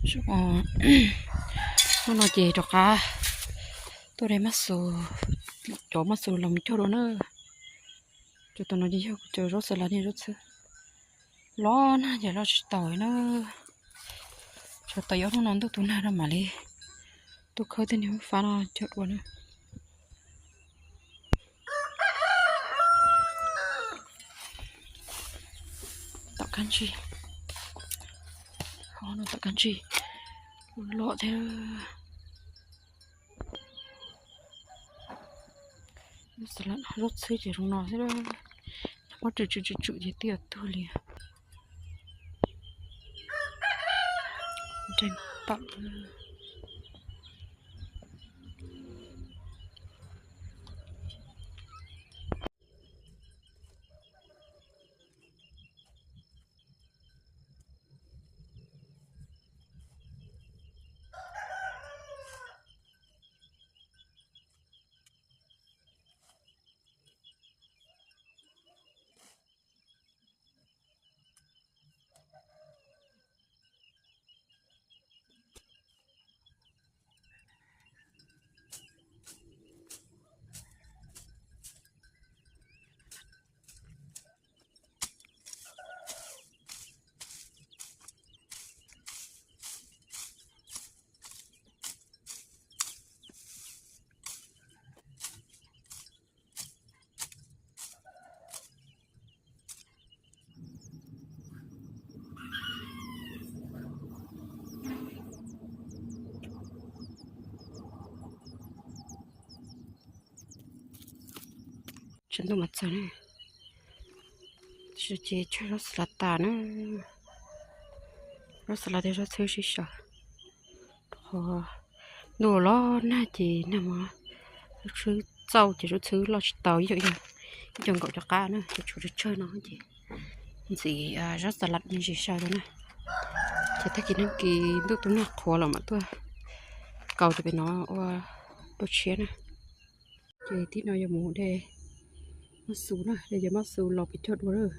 Hnub no ces rov qab tuaj de mab xus, cov mab xus los mus cog dua na. Cov tus no ces yog cov zaub xas las thiab zaub txhwb, los nag ces los tsis taus na. Tsam tau ob hnub no ntuj tu nag no mam li tuaj khawb tej niag fab no cog dua na. Tom kab ntsig, tom kab ntsig loj thiab. Zaub txhwb ces zoo no xwb, muab tswm tswm tswm tswm ces twb yuav tuag li. Nreeg tawm. Tsaus ntuj mas txog na, ces cog zaub xas las tas na, zaub xas las thiab zaub txhwb sib sau. Qhov ntuj los nag ces nag mas zaub txhwb txauj ces zaub txhwb loj tsis tau ib co, ib co nkaum cov qab na, ces tshuav tsawg tsawg no ces ntxiv zaub xas las me ntsis sau rau na. Ces tag kis nag kis ntuj tu nag qhuav los mam tuaj kaus rau pem no ua dua tshiab na. Ces tib no yuav mus de mab xus na, de cov mab xus los pem cog dua lawm.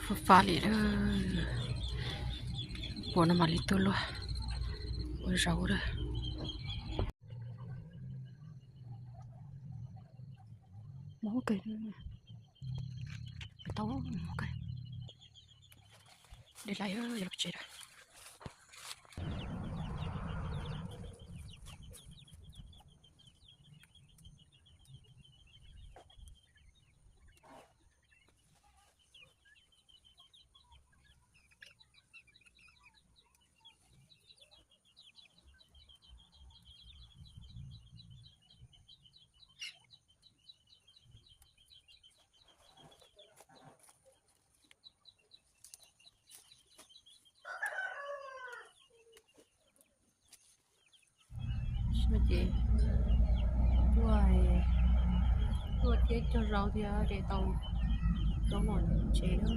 Fab fab li, puas no mam li tuaj luaj ua zaub lawm. Mob kawg, tau mob kawg. De lais yog los tsev lawm. Ces tuaj, tuaj thiab cog zaub thiab de tau Rau mom tsev na.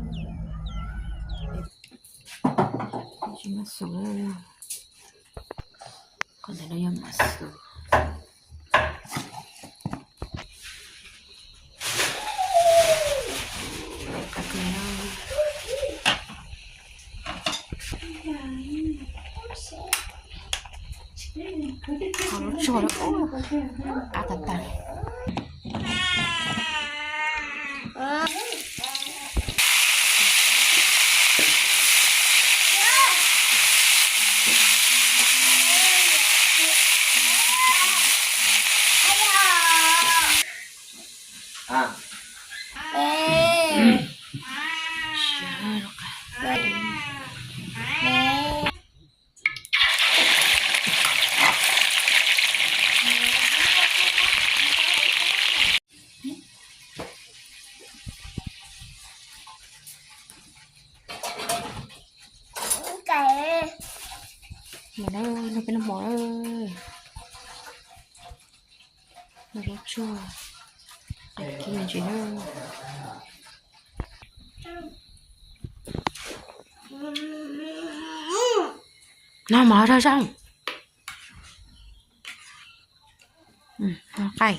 Tsis muaj xus, qhov ntawd no yog mov xus. Qhov lub tsuag lawm, qab tag tag. Mov na, nrog peb noj mov na. Noj zaub tsuag, cov kiv me ntsis na. Noj mov zoo zoo. Noj qaij.